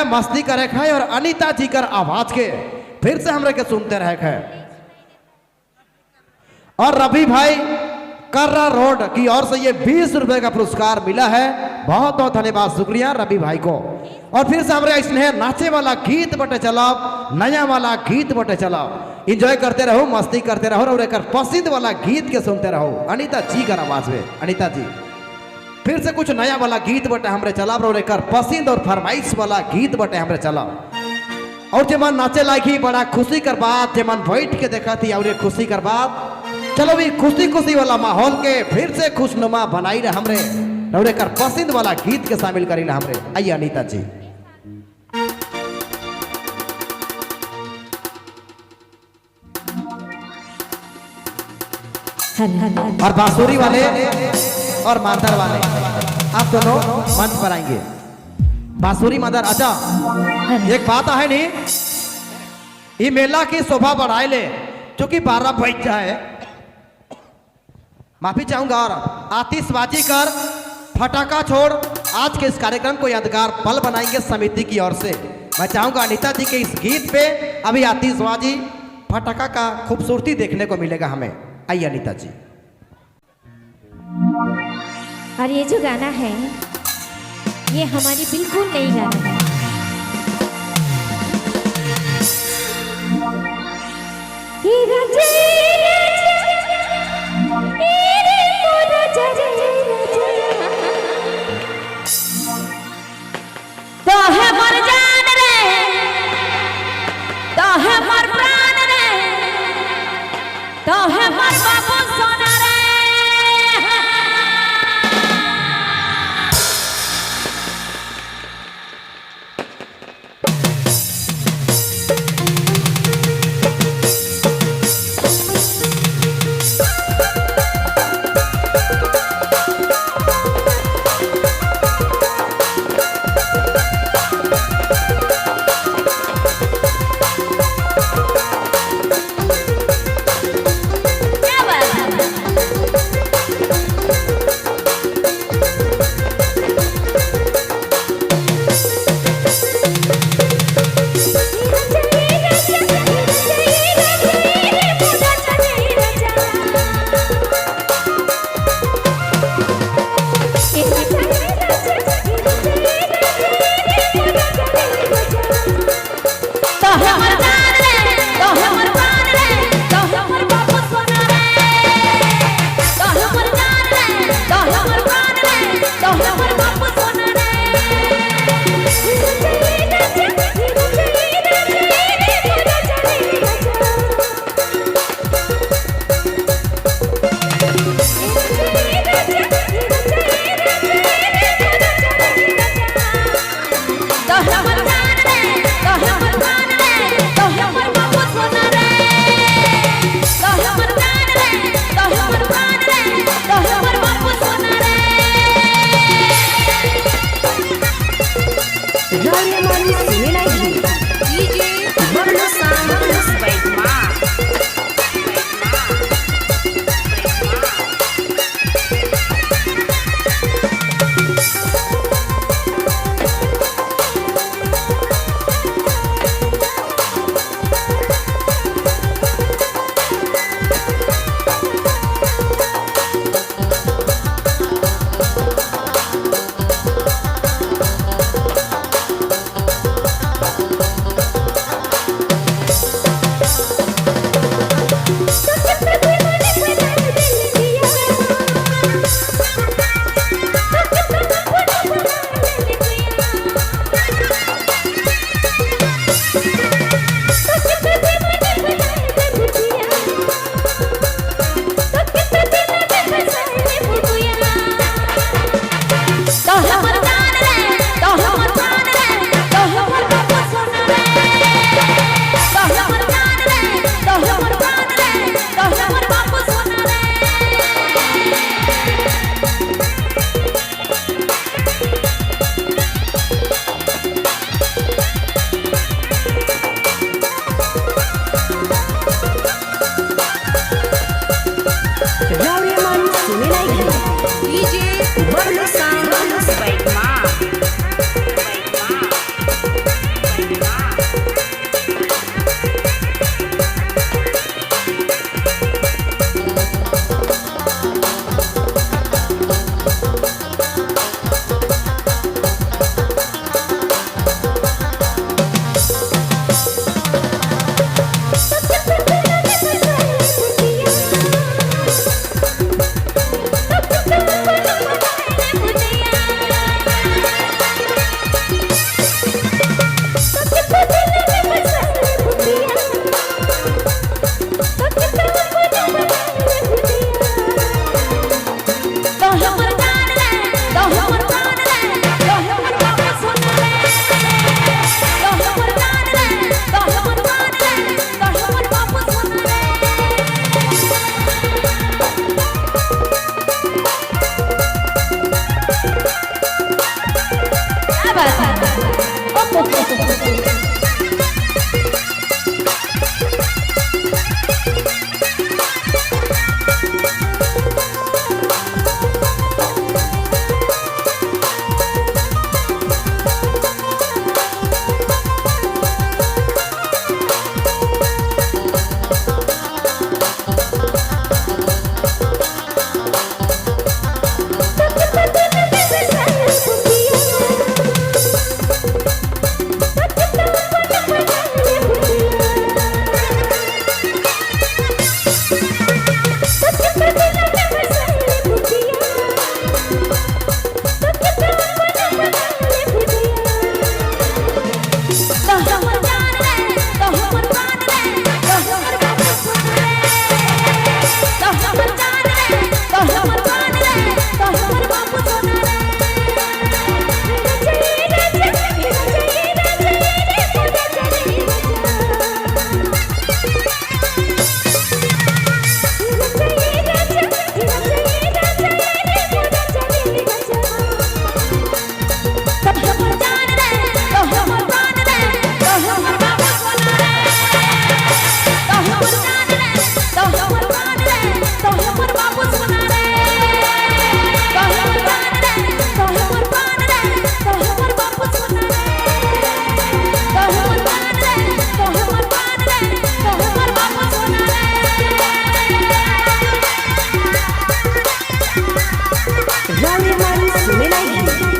है, मस्ती करे है और अनीता जी कर आवाज के फिर से हमरे के सुनते रहे है। और रवि भाई कर्रा रोड की ओर से ये 20 रुपए का पुरस्कार मिला है। बहुत बहुत धन्यवाद, शुक्रिया रवि भाई को। और फिर से हमरे इसने नाचे वाला गीत बटे चलाओ, नया वाला गीत बटे चलाओ। एंजॉय करते रहो, मस्ती करते रहो और एक पसंद वाला गीत के सुनते रहो अनीता जी का आवाज में। अनीता जी फिर से कुछ नया वाला गीत बटे हमरे चलाओ और एक पसंद और फरमाइश वाला गीत बटे हमरे चलाओ। और जे मन नाचे लागी बड़ा खुशी कर बात, जे मन बैठ के देखा थी और ये खुशी कर बात। चलो भी खुशी खुशी वाला माहौल के फिर से खुशनुमा बनाई रहे हमरे और एक पसंद वाला गीत के शामिल करी हमरे। आइए अनीता जी। और बांसुरी वाले और मादर वाले आप दोनों मंच पर आएंगे। बांसुरी मादर। अच्छा एक बात है नहीं, ये मेला की शोभा बढ़ाए ले क्योंकि 12 बज जाए, माफी चाहूंगा। और आतिशबाजी कर फटाका छोड़ आज के इस कार्यक्रम को यादगार पल बनाएंगे समिति की ओर से। मैं चाहूंगा अनीता जी के इस गीत पे अभी आतिशबाजी फटाका का खूबसूरती देखने को मिलेगा हमें। आइए अनीता जी। और ये जो गाना है ये हमारी बिल्कुल नई गाना है। तो है मोर जान रे, तो है मोर प्राण रे, तो है मोर बाबू सोना रे। क्या बात है। तो हमर जान रे, तो हमर प्राण रे, तो हमर बाबू सोना रे। तो हमर जान रे, तो हमर प्राण रे, तो हमर बाबू सोना रे। तो हमर जान रे, तो हमर प्राण रे, तो हमर बाबू सोना रे। तो हमर जान रे, तो हमर प्राण रे, तो हमर बाबू सोना रे। तो हमर जान रे, तो हमर प्राण रे, तो हमर बाबू सोना रे। तो हमर जान रे, तो हमर प्राण रे, तो हमर बाबू सोना रे। DJ Bablu Sound by Ma. रानी मारी सुने लागी।